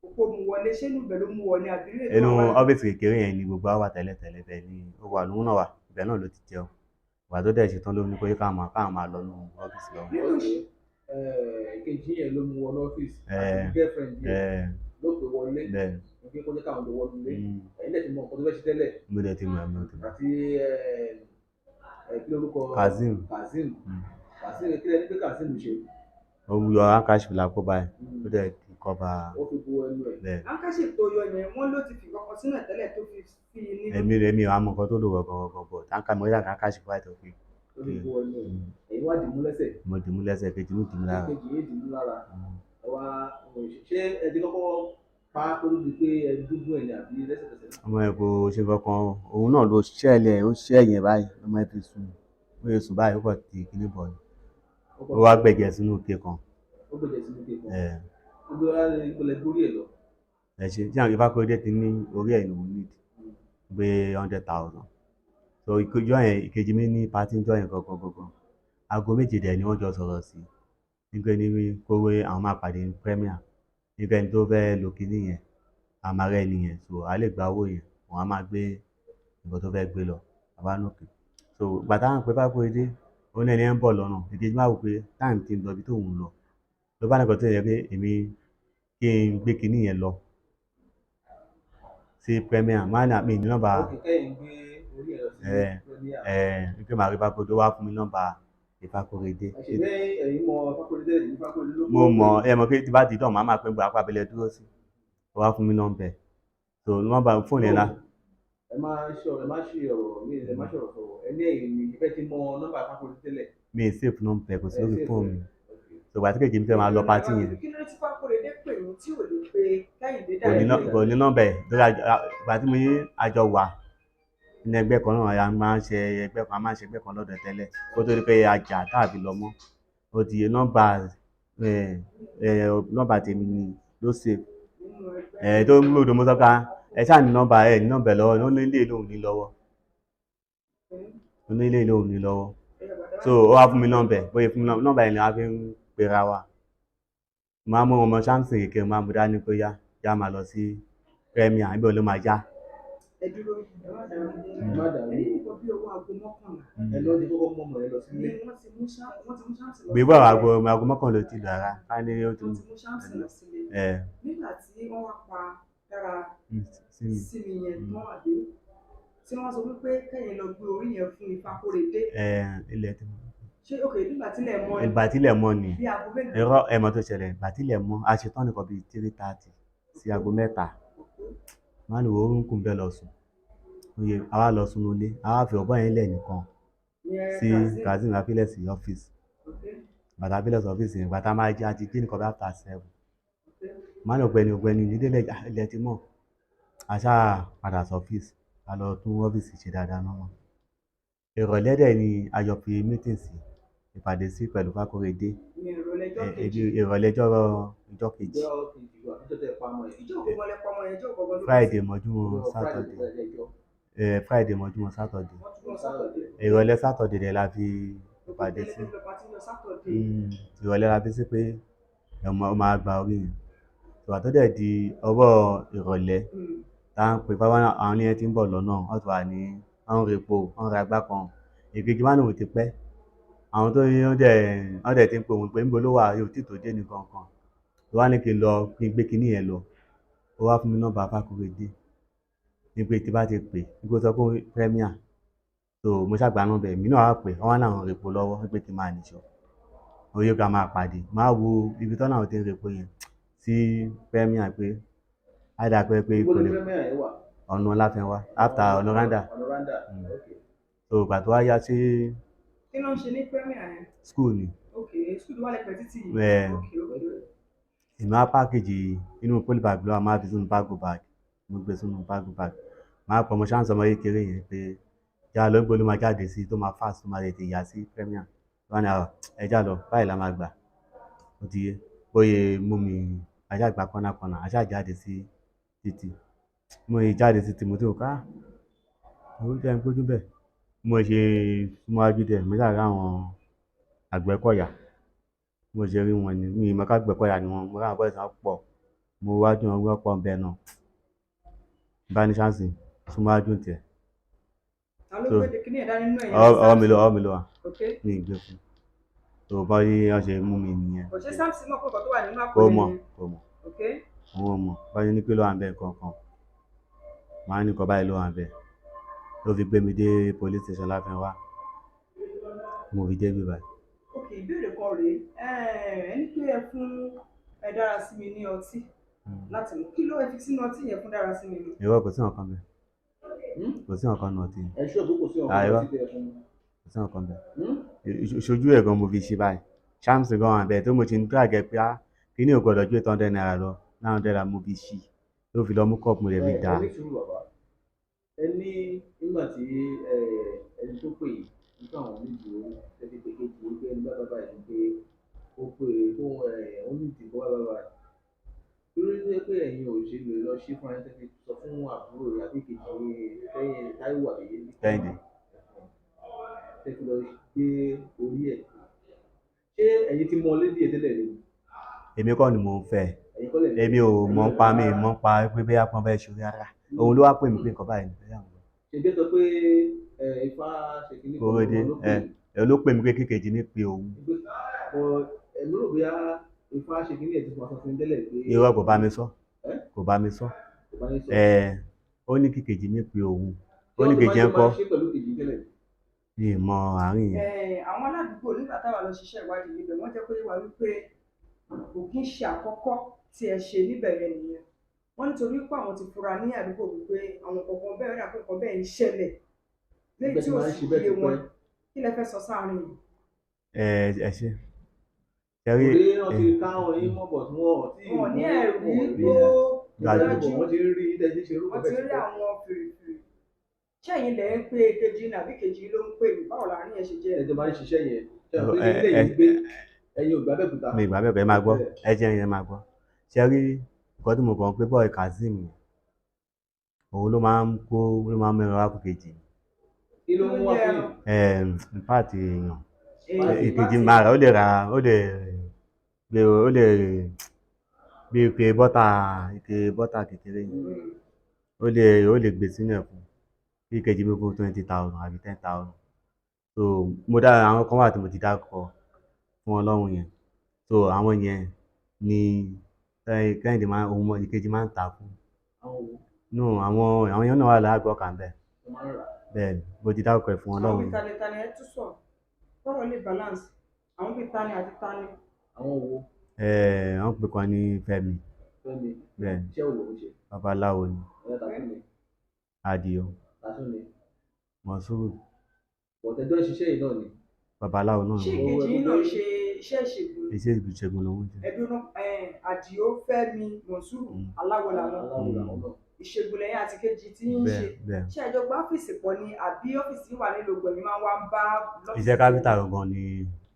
Òpó mu wọlé, ṣé inú ibẹ̀ ló mú wọlé àbí inú ètò Inú wà? ọ́fíìsì kékeré yẹn ni gbogbo wa wà tẹ́lẹ̀ tẹ́lẹ̀, bẹ́ẹ̀ ni ó wà, lóhun náà wà, ibẹ̀ náà ló ti jẹun. Ìgbà tó dẹ̀ ṣe tán ló ní pé káwọn máa lọ nínú ọ́fíìsì lọ. Nínú Ok. Kejì yẹn ló mú wọnú ọ́fíìsì àti girlfriend yẹn ló pè wọlé. Bẹ́ẹ̀. Pé kó jẹ́ káwọn jọ wọnú ilé. Ẹ̀yin dẹ̀ ti mọ nǹkan tó fẹ́ ṣe tẹ́lẹ̀. Mo dẹ̀ ti mọ̀, mo ti mọ̀. Àti kí lórúkọ? Kazeem. Kazeem. Kazeem, kí lẹni pé Kazeem ṣe? Ó yọ handkerchief lápò báyìí, ó dẹ̀ fi cover. Ó fi bo ẹnu ẹ̀. Bẹ́ẹ̀. Handkerchief tó yọ yẹn, wọ́n ló ti fi kankan sínú ẹ̀ tẹ́lẹ̀ tó fi sí i nínú. Èmi rẹ̀ mi ò mọ nǹkan tó lò gangan gangan, but handkerchief, mo rí handkerchief white tó fi. Ó fi bo ẹnu ẹ̀. Ẹ̀yin wá dìímú lẹ́sẹ̀. Mo dìímú lẹ́sẹ̀, kejì mi dìímú lára. Kejì yín dìímú lára. Ẹ wá ṣé ẹ ti kọ́kọ́ pa á kó tó di pé ẹ dúdú ẹ̀ ní àbí lẹ́sẹ̀kẹsẹ̀ náà? Ọmọ yẹn kò ṣe kankan, òun náà ló ṣẹlẹ̀, ó ṣẹ́ yẹn báyìí, ọmọ yẹn fi sùn, ó yẹ sùn báyìí, ó kàn ti kíní bọ̀ ni. Ó wá gbẹ̀jẹ̀ sínú ike kan. Ó gbẹ̀jẹ̀ sínú ike kan. Ẹ̀. Gbogbo wa ìpìlẹ̀ gbórí ẹ̀ lọ. Ẹ ṣe tí àwọn Ifákóredé ti ní orí ẹ̀ lòún need gbé 100,000. So ìjọ yẹn, ìkejì mi ní party ìjọ yẹn gangan gangan. Aago 7 dẹ̀ ni wọ́n jọ sọ̀rọ̀ sí. Nígbà ní kówé àwọn máa pàdé ní Premier. Nígbà ẹni tó fẹ́ lo kíní yẹn, a máa rẹ́ ẹni yẹn, so a lè gba owó yẹn, òun á máa gbé nǹkan tó fẹ́ gbé lọ. Bàbá ní okay. So ìgbà táwọn pé Ifákóredé, ó ní ẹni yẹn ń bọ̀ lọ́nà. Ìkejì mi wá wò pé time ti ń lọ ibi tó ń lọ. Ló bá ní nǹkan tó yẹ pé èmi kí n gbé kíní yẹn lọ sí Premier. Máa ní àmì ní nọ́mbà. Ok, kẹ́yìn gbé orí ẹ̀ lọ sí Premier. Ẹ̀ wípé màá rí Ifákóredé, ó wá fún mi nọ́mbà Ifákóredé. Ṣe bẹ́ẹ̀ ẹ̀yin mọ Ifákóredé tẹ́lẹ̀ ní Ifákóredé ló Mo mọ̀, ẹ mọ̀ pé tí bá ti dán, màá máa pé gbogbo apá abẹ́lẹ̀ dúró sí. Ó wá fún mi nọ́mbà ẹ̀. So nọ́mbà fóònù yẹn lá. Ẹ má ṣe ọ̀rọ̀, ẹ má ṣe ọ̀rọ̀ mi, ẹ má ṣe ọ̀rọ̀ sọ̀rọ̀. Ẹ ní ẹ̀yin ni ìfẹ́ ti mọ nọ́mbà Ifákóredé tẹ́lẹ̀. Mi ì save nọ́mbà ẹ̀, kò sí Ẹ lórí save fóònù ẹ̀. mi. Ṣùgbọ́n àti kejì mi fẹ́ máa lọ patí yẹn. Kí ló dé tí Fákóredé pè yín tí ò lè pe Kẹ́hìndé Kò ní dàrẹ́? kò ní nọ́mbà ẹ̀ lórí ìgbà tí mo ní àjọ wà ní ẹgbẹ́ kan náà, a máa ń ṣe ẹgbẹ́ kan, a máa ń ṣe ẹgbẹ́ kan lọ́dọ̀ tẹ́lẹ̀ kó tó di pé a jà tàbí lọ mọ́. Ó ti yé nọ́mbà ẹ̀ ẹ̀ nọ́mbà tèmi ni ló save. Nínú ẹgbẹ́. Ẹ̀ tó ń lòdì mo sọ pé ẹ ṣáà ní nọ́mbà ẹ̀ ní nọ́mbà ẹ̀ lọ́wọ́, ó ní ilé lòun ní lọ́wọ́, ó ní ilé lòun ní lọ́wọ́. So ó wá fún mi nọ́mbà ẹ̀, bóyá fún mi nọ́mbà ẹ̀ ni a fi ń pera wa. Máa mú ọmọ Samson kékeré, máa mú dání pé yá yá máa lọ sí Premier, ibẹ̀ ló máa yá. Ẹ dúró, ẹ má dàrú. Ẹ má dàrú. Ẹ ní nǹkan bí ọwọ́ aago 11 Ẹ lọ́ ti kọ́kọ́ mú ọmọ yẹn lọ ni sílé. wọ́n ti mú Samson lọ Gbé sílé. bọ̀ aago 11 ti lọ rárá ká ní ó ti Wọ́n ti mú Samson lọ sílé. Ẹ Nígbà tí wọ́n wá pa dára sí mi. sí mi yẹn tán, àbí tí wọ́n sọ wípé kẹ́yìn lọ gbé orí yẹn fún Ifákóredé. Ẹ ilẹ̀ tí mo Ṣé ok, nígbà tílẹ̀ mọ́ ni? Ìgbà tílẹ̀ mọ́ ni. Bí aago mélòó? Irọ́, ẹ̀mọ́ tó ṣẹlẹ̀, ìgbà tílẹ̀ mọ́ a ṣe tán nìkan bíi 3:30 sí aago 3. Máa ní wo orúnkún bẹ́ẹ̀ lọ sùn. Oye àwa lọ sùn nulẹ̀, àwa fi ọ̀bọ yẹn lẹ̀ nìkan Ìyẹn sí Kazeem. Kazeem àfilẹ̀ sí ọ́fíìsì. Bàtà àfilẹ̀ sí ọ́fíìsì yẹn, bàtà máa jẹ́ àti jí nìkan bí after 7. Máa ní ọ̀gbẹ́ni ọ̀gbẹ́ni nílé ilẹ̀ ti mọ̀. A ṣáà padà sí ọ́fíìsì, a lọ tún ọ́fíìsì ṣe dáadáa náà mọ́. Ìrọ̀lẹ́ dẹ̀ ni a jọ fi meeting sí, ìpàdé sí pẹ̀lú Fákóredé. Ìyẹn ìrọ̀lẹ́ ọjọ́ kejì. Ìrọ̀lẹ́ ọjọ́ kejì. Ìjọ kejì wà níjọ́ tẹ́ pa ọmọ yẹn. Ìjọ òkú wọlé pọmọ yẹn, ìjọ òkú wọlé. Friday mọ́júmọ́ Ọjọ́ Friday Saturday. tó tẹ̀lé ẹjọ́. Friday mọ́júmọ́ Saturday. Wọ́n tún lọ Saturday. Ìrọ̀lẹ́ Saturday dẹ̀ la fi ìpàdé sí. Tẹ́lẹ̀ lọ pàtí lọ Saturday. Ìrọ̀lẹ́ la fi sí pé ọmọ máa gba orí yẹn. Ìgbà tó dẹ̀ di ọwọ́ ìrọ̀lẹ́ tá à ń pè fáwọn àwọn yẹn tí ń bọ̀ lọ́nà, wọ́n ti wà ní wọ́n ń repo, wọ́n ń ra igbá kan. Èkejì máa ń wò ti pẹ́. Àwọn tó ní wọ́n dẹ̀ ti ń pe òun pé níbo ló wà yóò tí tó dé ní kankan. Ó wá ní kí n lọ kí n gbé kinní yẹn lọ. Ó wá fún mi nọ́mbà Fákóredé. Ní pé tí bá ti pè, ní kó sọ pé Premier. So mo ṣàgbá nọ́mbà ẹ̀, èmi náà wá pè, wọ́n wá láwọn ń repo lọ́wọ́ wípé kí n máa nìṣó. Ó yẹ ká máa pàdé. Máa wo ibi tán láwọn tí ń repo yẹn sí Premier pé á dà pé pé Ibo kò ni lè Premier yẹn wà? ọ̀nà Láfẹnwá after ọ̀nà Randa. Ọ̀nà Randa. Ok. So ìgbà tó wá yá sí Kí ló ń ṣe ní Premier yẹn? school ni. Ok, school tó wà lẹ́gbẹ̀ẹ́ títì yìí. Ẹ Ok, ok. Èmi á pákéjì inú polybag ló wà, máa fi sínú bágò bag. Mo gbé sínú bágò bag. Máa pọ̀ mọ́ ṣáǹsì ọmọ kékeré yẹn pé já lọ gbé ló máa jáde sí tó máa fast tó máa tètè yá sí Premier. Wọ́n ní ẹ já lọ báyìí la máa gbà. Ó ti yé. Bóyá mú mi ajá gba kọ́nàkọ́nà, ajá jáde sí títì. Mo yè jáde sí títì, mo ti rò ká. Ó jẹ́ ń gbójú bẹ́ẹ̀. Mo ṣe súnmọ́ wájú díẹ̀, mo ṣáà rí àwọn Àgbẹ̀kọ̀yà. Mo ṣe rí wọn ni, mi ò mọ̀ ká Àgbẹ̀kọ̀yà ni wọ́n. Mo rí àwọn boys wọn pọ̀. Mo wájú wọn wọ́n pọ̀ bẹ́ẹ̀ náà. Bá ní ṣáǹsì, súnmọ́ wájú tiẹ̀. Ta ló So, gbé kíní ẹ̀ dání nínú ẹ̀yìn? Ọwọ́ mi ló wà. Ok. Mi ì gbé fún. So bọ́ yí wọ́n ṣe mú mi nìyẹn. Kò ṣe Samson mọ̀ pé nǹkan tó wà nínú àpò Kò yẹn mọ̀, ni? kò mọ̀. Ok. Òun ò mọ̀. Bọ́ yí ní pé ló wà ń bẹ̀ kankan. Màá ní nǹkan báyìí ló wà ń bẹ̀. Ló fi gbé mi dé police station Láfẹnwá. Mo fi dé ibí báyìí. Ok, ìbéèrè kan rèé. Ẹ ní pé ẹ fún ẹ Dárasími ní ọtí láti mú. Kí ló ẹ fi sínú ọtí yẹn fún Dárasími mu? Irọ́, kò sí nǹkan bẹ́ẹ̀. Kò sí nǹkan nù ọtí. Ẹ ṣú ọ̀gbọ́n kò sí Ah, irọ́. ọ̀gbọ́n tí tẹ́ ẹ fún. Kò sí nǹkan bẹ́ẹ̀. Ìṣojú ẹ̀ gan mo fi ṣe báyìí. Samson gan wà bẹ́ẹ̀ tó mo ti ń drag ẹ pé á kíní ò gbọdọ̀ ju 800 naira lọ, 900 naira mo fi ṣí. Ló fi lọ mú cup mo lè fi Ẹ dà. ẹ ní sùúrù bàbá. Ẹ ní nígbà tí ẹni tó pè yìí nípa àwọn onídìí owó tẹ́tí pé kejì ó pé ẹni bá bàbá yìí pé ó pé ó ẹ ó ní ìdìbò bá bàbá yìí. Lórí tó yẹ pé ẹ̀yin ò ṣe lè lọ ṣe fún ẹni tẹ́tí sọ fún àbúrò rẹ̀ àbí kejì yín Kẹ́hìn Táíwò àbí Kẹ́hìndé. Tẹ́tí lọ gbé orí ẹ̀. Ṣé ẹ̀yin ti mọ lédìí ẹ̀ tẹ́lẹ̀ ni? Èmi kọ́ ni mò ń fẹ́. Ẹ̀yin kọ́ lẹ̀ ń Èmi ò mọ̀ ń pa, mi ì mọ̀ ń pa pé bóyá pọ́n fẹ́ ṣe rárá. Òun ló wá pè mí pé nǹkan báyìí ni bóyá òun. Ṣèbí ẹ sọ pé ẹ Ifá ṣe kínní kan Kóredé ló pè ẹ ẹ ló pè mí pé kékejì mi pe òun. Bọ ẹ̀mí rò bóyá Ifá ṣe kínní ẹ̀ ti fún wa sọ fún mi tẹ́lẹ̀ pé Irọ́, kò bá mi sọ. Ẹ́? Kò bá mi sọ. Kò bá yín sọ. Ẹ ó ní kíkejì mi pe òun. Ó Ṣé ní wọ́n ti kejì máa ẹ̀ ń kọ́. ṣe pẹ̀lú kejì tẹ́lẹ̀? Mi ì mọ àárín yẹn. Àwọn aládùúgbò nígbà táwa lọ ṣiṣẹ́ ìwádìí níbẹ̀, wọ́n jẹ́ pé wà wípé kò kí ń ṣe àkọ́kọ́ tí ẹ ṣe níbẹ̀ yẹn nìyẹn. Wọ́n nítorí pé àwọn ti fura ní àdúgbò wípé àwọn kọ̀ọ̀kan bẹ́ẹ̀ rà pé nǹkan bẹ́ẹ̀ ń ṣẹlẹ̀ léyìí Ẹgbẹ́ tí tí ò máa ń sì ṣe bẹ́ẹ̀ yé ti wọn. pẹ́. Kí lẹ fẹ́ sọ sáàárín yìí? Ẹ ẹ ṣe ṣe rí. Torí wọ́n ti ká wọn yín mọ̀ bọ̀ tí wọ́n ò tí ì Wọn ò ní mú ẹ̀rí wọn ò rí tó Dájú. dájú. Wọ́n ti rí tẹ́tí ṣe orúkọ Wọ́n ti bẹ́ẹ̀ rí tipẹ́. àwọn fìrìfìrì. Ṣé ẹ̀yin lẹ̀ ń pè kejì ní àbí kejì ló ń pè mí? Báwo láàárín yẹn ṣe jẹ́? Ẹjọ́ máa ń ṣiṣẹ́ yẹn, ṣe Ẹ, pé ilé ẹ, yìí gbé ẹ̀yin ò gbà Abẹ́òkúta. Mi ìgbà bẹ́ẹ̀ kọ́, ẹ máa gbọ́, ẹ jẹ́ ẹ máa gbọ́. Ṣe rí nǹkan tí mo kàn ń pé bọ́ọ̀ Kazeem yẹn, òun ló máa ń kó, ló máa ń mẹ́ran wá fún kejì mi. Kí ló ń wá fún yín? In fact èèyàn Èèyàn ìkejì bá máa rà, ó lè rà, ó lè gbé, ó lè bí ike bọ́tà, ike bọ́tà kékeré yẹn, ó lè gbé sínú ẹ̀ fún bí ìkejì mi fún 20,000 àbí 10,000. So mo dá àwọn kan wà tí mo ti dárúkọ fún Ọlọ́run yẹn. So àwọn yẹn ni Kẹ́hìndé máa, òun ìkejì máa ń tà fún. Àwọn wo? No, àwọn yẹn náà wà lágọ̀ọ́ kan bẹ́ẹ̀. Wọ́n máa ń rà. Bẹ́ẹ̀ ni, mo ti dárúkọ ẹ̀ fún Àwọn Ọlọ́run bíi yẹn. tani tani ẹ tún sọ kọ́rọ̀ lè balance, àwọn bíi tani àti tani. Àwọn wo? Wọ́n pè kan ní Fẹ́mi. Fẹ́mi? Bẹ́ẹ̀ ni. Iṣẹ́ wo lòun ṣe? Babaláwo ni. Ọ̀yá, tàtún ni. Àdìo. Tàtún ni. Mọ̀súrù. Bọ̀tẹ́jọ́ ṣiṣẹ́ yìí náà ni. Babaláwo náà Ṣé ni. ìkejì yín náà ṣe iṣẹ́ ìṣègùn? Iṣẹ́ ìṣègùn lòun ṣe. Ẹbí náà, Àdìó, Fẹ́mi, Mọ̀súrù, aláwo làwọn. Aláwo làwọn náà. Ìṣègùn lẹ́yìn àti kejì tí ń ṣe. Bẹ́ẹ̀ bẹ́ẹ̀. Ṣé ẹjọ́ gba ọ́fíìsì pọ̀ ni àbí ọ́fíìsì wà nílùú Ògbẹ̀yìn máa ń wá ń bá lọ́fíìsì? Iṣẹ́ káfíńtà gangan ni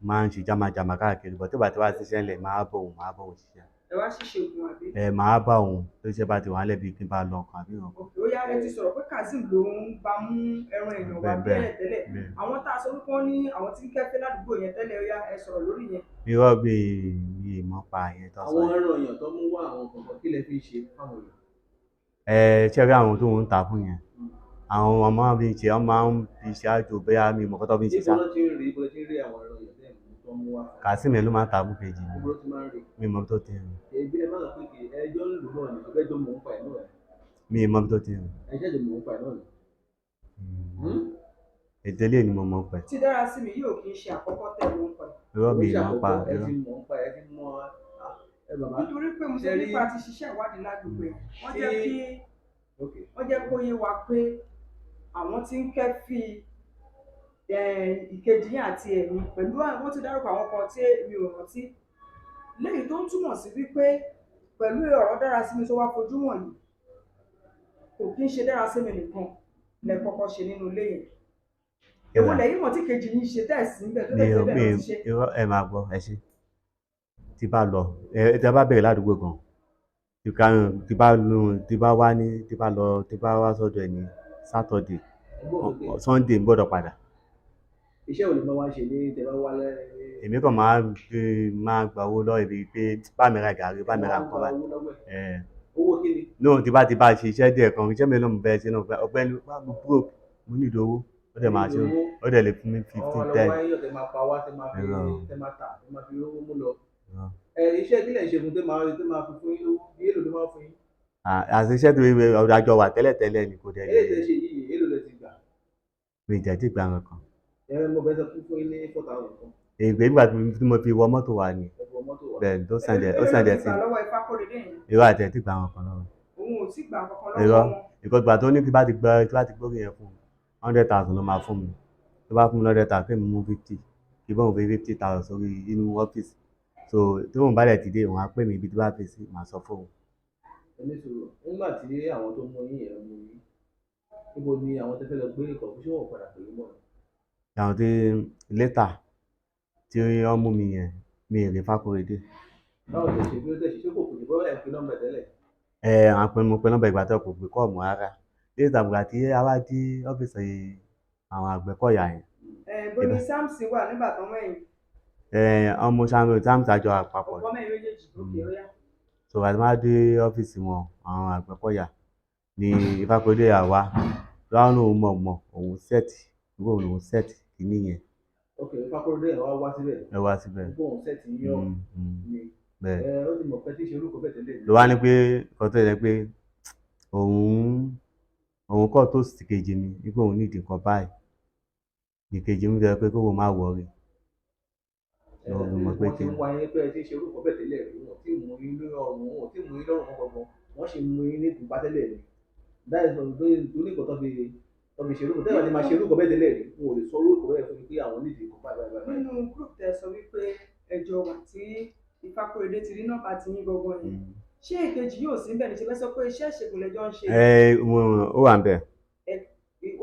máa ń ṣe jámàjàmá káàkiri, bọ̀ tó bá ti wá ṣiṣẹ́ ńlẹ̀, máa bọ̀ òun ṣiṣẹ́. Ẹ wá sí ìṣègùn àbí? Ẹ máa bá òun tó iṣẹ́ bá ti wà nílẹ̀ bíi kí n bá lọ ọkàn àbí nǹkan. Òkè, ó yá, ẹ ti sọ̀rọ̀ pé Kazeem ló ń bá mú ẹran èèyàn wá Bẹ́ẹ̀ bẹ́ẹ̀ tẹ́lẹ̀ tẹ́lẹ̀. Bẹ́ẹ̀. Àwọn tá a sọ wípé wọ́n ní àwọn tí ń kẹ́fẹ́ ládùúgbò yẹn tẹ́lẹ̀, ó yá, ẹ sọ̀rọ̀ lórí yẹn. Irọ́, bí mi ì mọ̀ pa ìyẹn tó sọ Àwọn yẹn. ẹran èèyàn tó mú wá, àwọn kọ̀ọ̀kan, kí lẹ fi ṣe fáwọn èèyàn? Ẹ ṣe rí àwọn tó ń ta fún yẹn, àwọn ọmọ fi ń ṣe, wọ́n máa ń fi ṣe àjò, bóyá mi ì mọ̀ kọ́ tó fi ń ṣe Níbo ṣá. ló ti ń rí, ibo ló ti ń rí àwọn ẹran èèyàn tẹ́ ẹ̀ mú tó mú wá? Kazeem yẹn ló máa ń ta fún kejì mi. Níbo ló ti máa ń rí? Mi ì mọ̀ bí tó ti ń rí. Ebi ẹ má sọ pé kì í ẹjọ́ ń lò náà ni, ẹjọ́ mò ń pa ẹ̀ náà ni. Mi ì mọ̀ bí tó ti ń rí. Ẹjẹ́ jẹ́ mò ń pa ẹ̀ náà ni. Ètò ilé ni mo mọ̀ pẹ̀. Tí dára sí mi yóò kì í ṣe àkọ́kọ́ tẹ̀ ló ń pa ẹ̀. Irọ́, mi Ó ì mọ̀ pa ṣàkọ́kọ́, ẹ irọ́. ti mọ̀ ń pa ẹ̀, ẹ ti mọ̀ ẹ bàbá. Nítorí pé mo sọ Ṣe rí- nípa ti ṣiṣẹ́ ìwádìí ládùúgbò yẹn, wọ́n jẹ́ kí Ok. wọ́n jẹ́ kó yé wa pé àwọn tí ń kẹ́fì ìkejì yín àti ẹ̀yin pẹ̀lú wọ́n ti dárúkọ àwọn kan tí mi ò rántí léyìí, tó ń túmọ̀ sí wípé pẹ̀lú ọ̀rọ̀ dára sí mi tó wá fojú wọ̀nyí, kò kí ń ṣe dára sí mi nìkan lẹ kọ́kọ́ ṣe nínú ilé yẹn. Èwo lẹ́yìn mọ̀ tí kejì yín ṣe tẹ̀sí ń bẹ̀ tó Mi lè ò jẹ́ mi bẹ́ẹ̀ ló ti ṣe? Irọ́, ẹ máa gbọ́, ẹ ṣe tí bá lọ, ẹ tí a bá bẹ̀rẹ̀ ládùúgbò gan, tí ká tí bá lu tí bá wá ní tí bá lọ, tí bá wá sọ́dọ̀ ẹ̀ ní Saturday, Ẹgbọ́n òkè. Sunday ń gbọ́dọ̀ padà. Iṣẹ́ wo lè máa wá ṣe ní tẹ bá wá lẹ́rìn? Èmi kàn máa ń fi máa gba owó lọ́wọ́ ibi pé bá mi ra gàrí, bá mi ra nǹkan báyìí. Owó lọ́wọ́ ẹ̀. Ẹ Owó kí ni? No, tí bá ṣe iṣẹ́ díẹ̀ kan, iṣẹ́ mélòó mo bẹ́ẹ̀ ṣe náà, ọ̀gbẹ́ni wá, mo broke, mo need owó, ó dẹ̀ máa ṣe, ó dẹ̀ lè fún mi 15, Àwọn 10. ọlọ́wọ́ ayé tẹ máa pa wá, tẹ máa fi Irọ́. tẹ máa tà, tẹ máa fi rówó mú lọ. Irọ́. Ẹ iṣẹ́ kí lẹ̀ ń ṣe fún tẹ máa fi fún yín lówó? Bí èlò ló máa fún yín? Àti iṣẹ́ tó ọ̀dọ̀ àjọ wà tẹ́lẹ̀tẹ́lẹ̀ ni kò dẹ̀ lè. Eléyìí tẹ ṣe yìí, èlò lẹ ti gbà? Mi jẹ́ tí gbà nǹkan. Ẹ mo bẹ sọ fún yín ní 4,000 kan. Ègbè nígbà tí mo fi wọ mọ́tò wá ni. Ẹ fọ mọ́tò wá. Bẹ́ẹ̀ tó sàn dẹ̀, ó sàn dẹ̀ sí. Èló ló ti gbà lọ́wọ́ Ifákóredé yẹn? Irọ́, àti ẹ̀ tí gbà nǹkan lọ́wọ́. Òun ò tí gbà kankan lọ́wọ́ Irọ́. wọn. Ìkọ́ ìgbà tó ní tí bá ti gbọ́, tí bá ti gbórí yẹn fún un, 100,000 ló máa fún mi. Tó bá fún mi 100,000, kí èmi mú 50, kí bóun fi 50,000 sórí inú ọ́fíìsì. So tí òun bá dẹ̀ ti dé, òun á pè mí, ibi tí bá fi sí, màá sọ fún òun. Ẹ ní sùúrù, nígbà tí àwọn tó mú yín yẹn mú yín, níbo ni àwọn tẹ fẹ́ lọ gbé ìkọ̀ fún? Ṣé wọ́n padà pè yín mọ́ ni? Àwọn tí later tí wọ́n mú mi yẹn, mi ì rí Fákóredé. Báwo lẹ ṣe, bí ó tẹ̀ ṣe, ṣé kò pè yín bóyá ẹ̀ ń pe nọ́mbà tẹ́lẹ̀? Ẹ à ń pe, mo pe nọ́mbà ìgbà tó kò gbé call mọ́ rárá. Later ìgbà tí a wá dé ọ́fíìsì àwọn Àgbẹ̀kọ̀yà yẹn. Ẹ bó ni Samson wà nígbà tán mẹ́yìn? Ẹ ọmọ Samuel Samson àjọ àpapọ̀. Ọ̀pọ̀ mẹ́rin méjèèjì, òkè, ó yá. So àti máa dé ọ́fíìsì wọn, àwọn Àgbẹ̀kọ̀yà ní Ifákóredé àwa láwọn òun mọ̀ mọ̀ òun set, nígbà òun lòun set kìíní yẹn. Ok, Fákóredé yẹn wá wá síbẹ̀? Ẹ wá síbẹ̀. Nígbà òun set yín ọ̀ ni? Bẹ́ẹ̀. Ẹ ó ti mọ̀ pé tí ṣe orúkọ bẹ́ẹ̀ tẹ́lẹ̀ ni. Ló wá ní pé nǹkan tó yẹ pé òun kọ́ tó sì kejì mi wípé òun nídìí nǹkan báyìí, ìkejì mi sọ pé kóun má worry. Ẹ Ló mọ̀ pé wọ́n ti kí ń wá yín pé ẹ ti ṣe orúkọ bẹ́ẹ̀ tẹ́lẹ̀ rí, wọ́n ti mú yín lórí ọrùn, wọ́n ti mú yín lọ́rùn wọn gangan, wọ́n sì mú yín ní ìfúnpá tẹ́lẹ̀ ni. That is on lórí nǹkan tó fi Wọ́n fi ṣe irú tẹ́lẹ̀ tí máa ṣe irú nǹkan bẹ́ẹ̀ tẹ́lẹ̀ rí, wọn ò lè sọ orúkọ bẹ́ẹ̀ fún mi pé àwọn nídìí nǹkan báyìí báyìí báyìí. Nínú group tẹ́ sọ wípé ẹjọ́ wà tí Ifákóredé ti rí nọ́mbà tí yín gangan yẹn, ṣé èkejì yóò sí níbẹ̀ ní ṣe fẹ́ sọ pé iṣẹ́ ìṣègùn lẹ́jọ́ ń ṣe? Ẹ ó wà ń bẹ̀.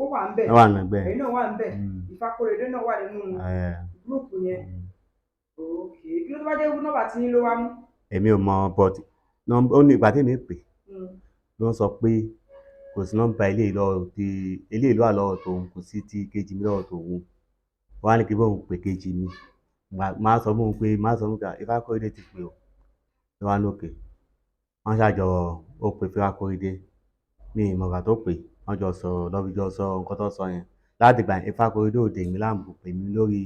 Ó wà ń bẹ̀? Ó wà níbẹ̀. Ẹ̀yin náà wà ń bẹ̀? Ifákóredé náà wà nínú Ẹ, group yẹn? Ok, kí ló tó bá jẹ́ nọ́mbà tí yín ló wá mú? Èmi ò mọ, but ó ní ìgbà tí èmi pè ló ń sọ pé kò sí nọ́mbà eléyìí lọ́wọ́ ti eléyìí ló wà lọ́wọ́ tòun, kò sí ti kejì mi lọ́wọ́ tòun. Wọ́n á ní kí bóun pè kejì mi. Máa sọ fún un pé, máa sọ fún un pé Ifákóredé ti pè ó. Ló wá lókè wọ́n ṣàjọ ó pe Ifákóredé, mi ì mọ̀gbà tó pè, wọ́n jọ sọ̀rọ̀ lọ́ fi jọ sọ nǹkan tó sọ yẹn. Láti ìgbà yẹn, Ifákóredé ò dè mí láàmú, kò pè mí lórí,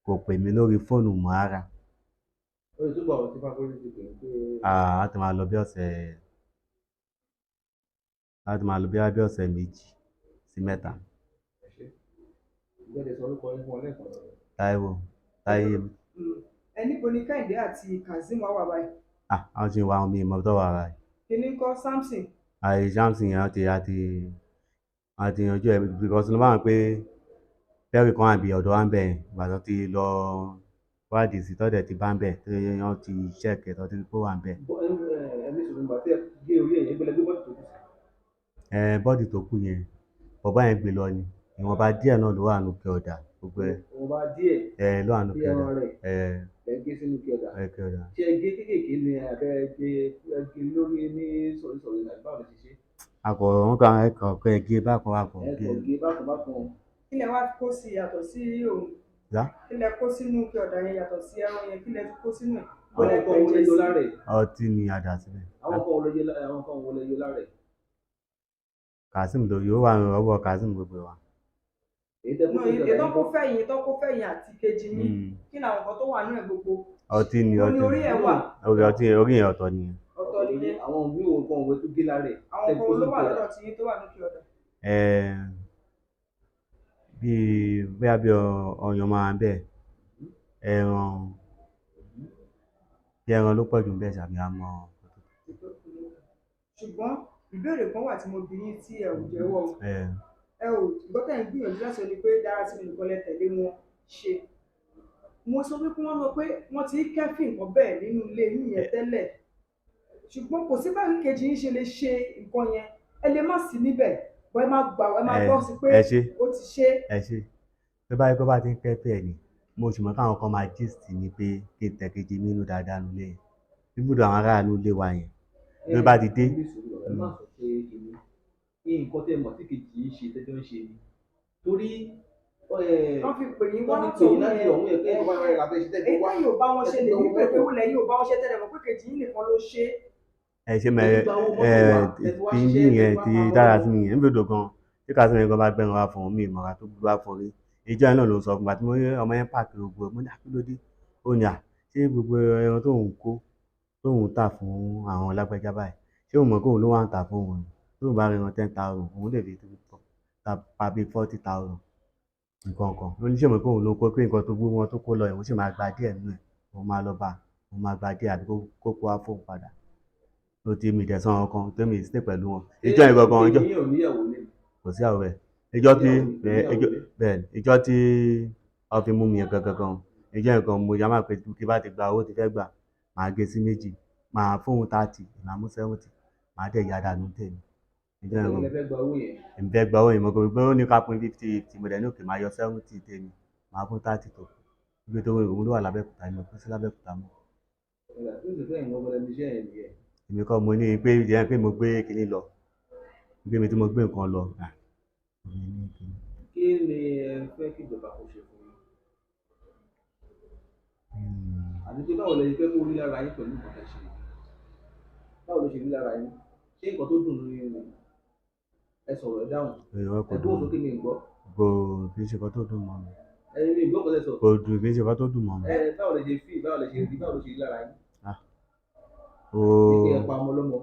kò pè mí lórí fóònù mọ́ rárá. Ó lè túbọ̀ àwọn tí Ifákóredé ti pè é pé Ah, á ti máa lọ bí ọ̀sẹ̀, á ti máa lọ bí ọ̀sẹ̀ 2 sí 3. Ẹ ṣe ìjọba lè sọ orúkọ yín fún ọ lẹ́ẹ̀kan. Táíwò, Táyé. Ẹ níbo ni Kẹ́hìndé àti Kazeem wà wà báyìí? Ah, àwọn tí ń wá wọn, mi ì mọ tó wà báyìí. Kíní ńkọ́, Samson? Àyè Samson yẹn àti àti yanjú ẹ, because ló máa ń pé fẹ́ẹ̀rì kan àbí ọ̀dọ̀ wa ń bẹ̀ yẹn. Ìgbà tó ti lọ wádìí sí tọ́dẹ̀ ti bá ń bẹ̀ tó yẹ wọ́n ti ṣẹ̀kẹ̀ tó ti rí pé ó wà ń bẹ̀. Ẹ ní sùúrù, nígbà tí ẹ gé orí ẹ̀yìn gbẹlẹ gbé bọ́ọ̀dù tó kù sí. Ẹ bọ́ọ̀dì tó kù yẹn, bọ̀bá yẹn gbé lọ ni. Ìwọ̀nba díẹ̀ náà ló wà nù kí ọ̀dà gbogbo ẹ. Ìwọ̀nba díẹ̀? Ẹ ló wà nù bí kí ọ̀dà. Ẹran rẹ̀ Ẹ. ẹ gé sínú kí ọ̀dà? Ẹ kí ọ̀dà. Ṣé ẹ gé kéékèèké ni àbẹ́ ẹ gé, ẹ gé lórí ní sọ̀rísọ̀rí àbí báwo lẹ ṣe ṣe? Akọ̀ wọn kàn ẹ kàn kẹ́ ẹ gé bákan akọ̀ Ẹ gé. kàn gé bákan bákan. Kí lẹ wá kó sí yàtọ̀ sí òun? Yá. Kí lẹ kó sínú kí ọ̀dà yẹn yàtọ̀ sí ẹran yẹn? Kí lẹ tún kó sínú ẹ̀? Bó Àwọn lẹ nǹkan wo lẹ pẹ̀jẹ̀ yọ sí? lára ẹ̀? Ọtí ni a dà síbẹ̀. Àwọn nǹkan wo lẹ yọ àwọn nǹkan wo lẹ yọ lára ẹ̀? Kazeem ló yóò wà lọ́wọ́ Kazeem gbogbo wa. Èyí tẹ́ kó No, sínú kí ọ̀dà èyí tó yẹn kó kọ́? fẹ̀yìn, tó kó fẹ̀yìn àti kejì yín, kí ni àwọn nǹkan tó wà nínú ẹ̀ gbogbo? Ọtí ni. Ó ní Ọtí. orí ẹ̀ wà? Orí ọtí, orí yẹn ọ̀tọ̀ ni. Ọ̀tọ̀ nìyẹn. Àwọn míì wo nǹkan òwe tó gé lára ẹ̀ Àwọn tẹ́ nǹkan kó wo ló sínú wà kí ọ̀dà? lọ́dọ̀ tí yín tó wà ní kí ọ̀dà? Ẹ bíi bóyá bí ọyàn máa ń bẹ̀, ẹran, bí ẹran ló pọ̀ jù bẹ́ẹ̀ sàbí àmọ́. Ṣùgbọ́n ìbéèrè kan wà tí mo bi yín tí ẹ ò jẹ́wọ́ o. Ẹ. Ẹ ò gbọ́, tẹ̀ ń gbìyànjú láti sọ ni pé dára tí mi nìkan lẹ tẹ̀lé wọn ṣe. Mo sọ wípé wọ́n sọ pé wọ́n ti ń kẹ́fìn nǹkan bẹ́ẹ̀ nínú ilé yín yẹn tẹ́lẹ̀, ṣùgbọ́n kò sí báyìí kejì yín ṣe lè ṣe nǹkan yẹn, ẹ lè má sí níbẹ̀ bọ́, ẹ má gbà, ẹ má Ẹ gbọ́ sí pé ẹ ṣe. ó ti ṣe. Ẹ ṣe, tó bá yẹ kó bá ti ń kẹ́ bẹ́ẹ̀ ni, mo sì mọ̀ káwọn kan máa gist ni pé kí n tẹ̀ kejì mi inú dáadáa nulẹ̀ yẹn, ibùdó àwọn aráàlú ilé wa yẹn ló bá ti dé. Ẹ ní sùúrù, ẹ má sọ pé kìíní nǹkan tẹ́ mọ̀ tí kejì yín ṣe tẹ́jọ́ ń ṣe ni, torí Wọ́n fi pè yín wá wọ́n fi pè yín láti látọ̀hún ọ̀hún yẹn pé yẹn. nǹkan báyìí la fẹ́ ṣe tẹ́jọ́ Èyí wá. tẹ́yìn ò bá wọn ṣe lè ní pé pé wúlẹ̀ yìí ò bá wọn ṣe tẹ́lẹ̀ mọ̀ pé kejì yín nìkan ló ṣe é. Ẹ ṣe mẹ. Ẹ ti gba owó Ẹ mọ́tò wá, ẹ ti wá ti ṣiṣẹ́, yín ẹ yẹn ti wá ti pa dára owó. sí mi yẹn níbi odò gan tí Kazeem yẹn gan bá gbẹran wá fún mi, ìmọ̀ra tó gbé wá fún rí ìjọ yẹn náà ló ń sọ fún mi àti mo rí ọmọ yẹn pààkì gbogbo ẹ̀. Mo ní àkílódé? Ó ní à ṣé gbogbo ẹran tóun kó tóun tà fún àwọn lágbájá báyìí, ṣé òun mọ̀ pé òun ló wà ń tà fún òun ni? Tóun bá rí ẹran 10,000, òun lè fi ta pa bíi 40,000 nǹkan kan. Ó ní ṣé mọ̀ pé òun ló kó pé nǹkan tó gbé wọn tó kó lọ yẹn, òun sì máa gba díẹ̀ nínú ẹ̀, òun máa lọ bá òun máa gba díẹ̀ àbí kó kó wá fóun padà. Ó ti mi ìdẹ̀sán ọkàn tó mi stay pẹ̀lú wọn ìjọ yẹn gangan ìjọ. Kejì yín ò níyàwó lé? Kò sí àwọn ẹ̀ ìjọ tí Níyàwó ẹ, ìjọ lé? Bẹ́ẹ̀ ni, ìjọ tí wọ́n fi mú mi yẹn gangan gan, ìjọ yẹn gan mo yá máa pé kí bá ti gba owó tí fẹ́ gbà, màá gé sí méjì, màá fóun 30, màá mú 70, màá dẹ̀ yá dànù tèmi ìjọ yẹn Ẹ̀yin gan. lẹ fẹ́ gba owó yẹn? Èmi fẹ́ gba owó yẹn, mo kò pé ó ní ká pín 50-50, mo dẹ̀ ní òkè, máa yọ 70 tèmi, màá fún 30 tó kù ibi tó òun ló wà lábẹ́òkúta, èmi ò kú sí lábẹ́òkúta mọ́. Ìgbà tó sì fẹ́ ìwọ̀n ọmọdé iṣẹ́ yẹn nìyẹn. Èmi kọ́ mo ní pé ìdí ẹ̀ pé mo gbé kinní lọ, pé mi tí mo gbé nǹkan lọ, ah, èmi ní kinní. Kí ni ẹ fẹ́ kí ìjọba kó ṣe fún yín? Àti pé báwo lẹ ṣe fẹ́ kó rí lára yín pẹ̀lú nǹkan tẹ́ ṣe yìí? Báwo ló ṣe rí lára yín? Ṣé nǹkan tó dùn ní ni? Ẹ sọ̀rọ̀, ẹ dáhùn. Ìrọ̀, kò Ẹ gbóhùn dùn. sókè, mi ì gbọ́. Kò kì í ṣe nǹkan tó dùn mọ́ mi. Ẹ mi ì gbọ́ nǹkan tẹ́ sọ. Kò dùn, kì í ṣe nǹkan tó dùn mọ́ mi. Ẹ báwo lẹ ṣe feel, báwo lẹ ṣe rí, báwo ló ṣe rí lára yín? Ah, ó Ní pé ẹ pa ọmọ ọlọ́mọ.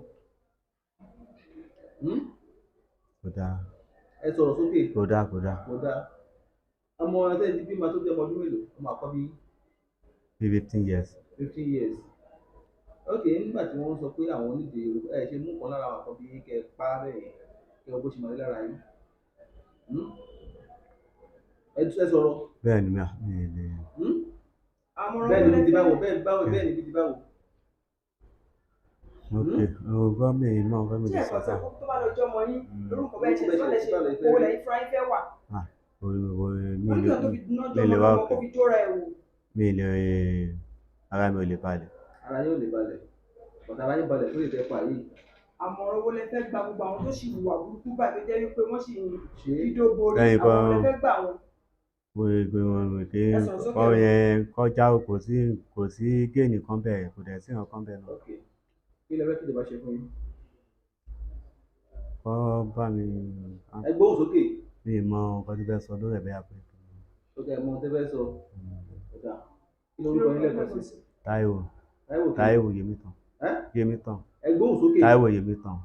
Hmm? Kò dáa. Ẹ sọ̀rọ̀ sókè. Kò dáa, kò dáa. Kò dáa. Ọmọ ẹ ti bí máa tó bí ọmọ ọdún mélòó? Ọmọ àkọ́bí yín? Bí 15 years. 15 years. Ok, nígbà tí wọ́n sọ pé àwọn onídìí, ẹ ṣe mú kan lára àwọn àkọ́bí yín kẹ́ ẹ pa á bẹ́ẹ̀ yẹn, kẹ́ ẹ bó ṣe máa rí lára yín. Hmm? Ẹ ẹ sọ̀rọ̀. Bẹ́ẹ̀ ni, mi mi lè. Hmm? Àmọ̀ràn Bẹ́ẹ̀ wo ni lẹ bíi ti fẹ́ báwo, bẹ́ẹ̀ báwo, bẹ́ẹ̀ ni bíi ti báwo. Ok, ọgọ́ mi mọ̀ nǹkan mi tí lè sọ ẹ̀kọ́ sáà. tó bá lọ jọmọ yín lórúkọ bẹ́ẹ̀ ṣe tí wọ́n lè ṣe owó lẹ́yìn fúnra yín fẹ́ wà. Mi Wọ́n ní lè kí wọ́n tó fi ná mi lè jọmọ wá lọ́mọ òkè. kó fi jóra ẹ̀ wò. Mi lè, ara mi ò lè balẹ̀. Ara yóò lè balẹ̀. Bàtà ara yín balẹ̀ fún ìtẹ́pà yìí. Àmọ̀ràn wo lẹ fẹ́ gba gbogbo àwọn tó sì hùwà burúkú báyìí tó jẹ́ wípé wọ́n sì ń Ṣé dídó borí, Lẹ́yìn àwọn wo lẹ kan fẹ́ gbà wọ́n? mo mo kí Ẹ sọ̀rọ̀ sókè kọ́ o. yẹn kọjá o, kò sí géènì kan bẹ́ẹ̀, kò dẹ̀ sí nǹkan bẹ́ẹ̀ náà. Ok. Kí lẹ fẹ́ kí ìjọba ṣe fún yín? Kọ́ bá mi. Ẹ gbóhùn sókè. Mi ì mọ nǹkan tó fẹ́ sọ lórí ẹ̀ bẹ́ẹ̀ pé. Ok, ẹ mọ ohun tẹ́ fẹ́ sọ. Ọ̀dà. Kí lorúkọ yín lẹ́ẹ̀kan sí? Táíwò. Táíwò kí? Táíwò Yemítàn. Ẹ́? Yemítàn. Ẹ gbóhùn sókè. Táíwò Yemítàn.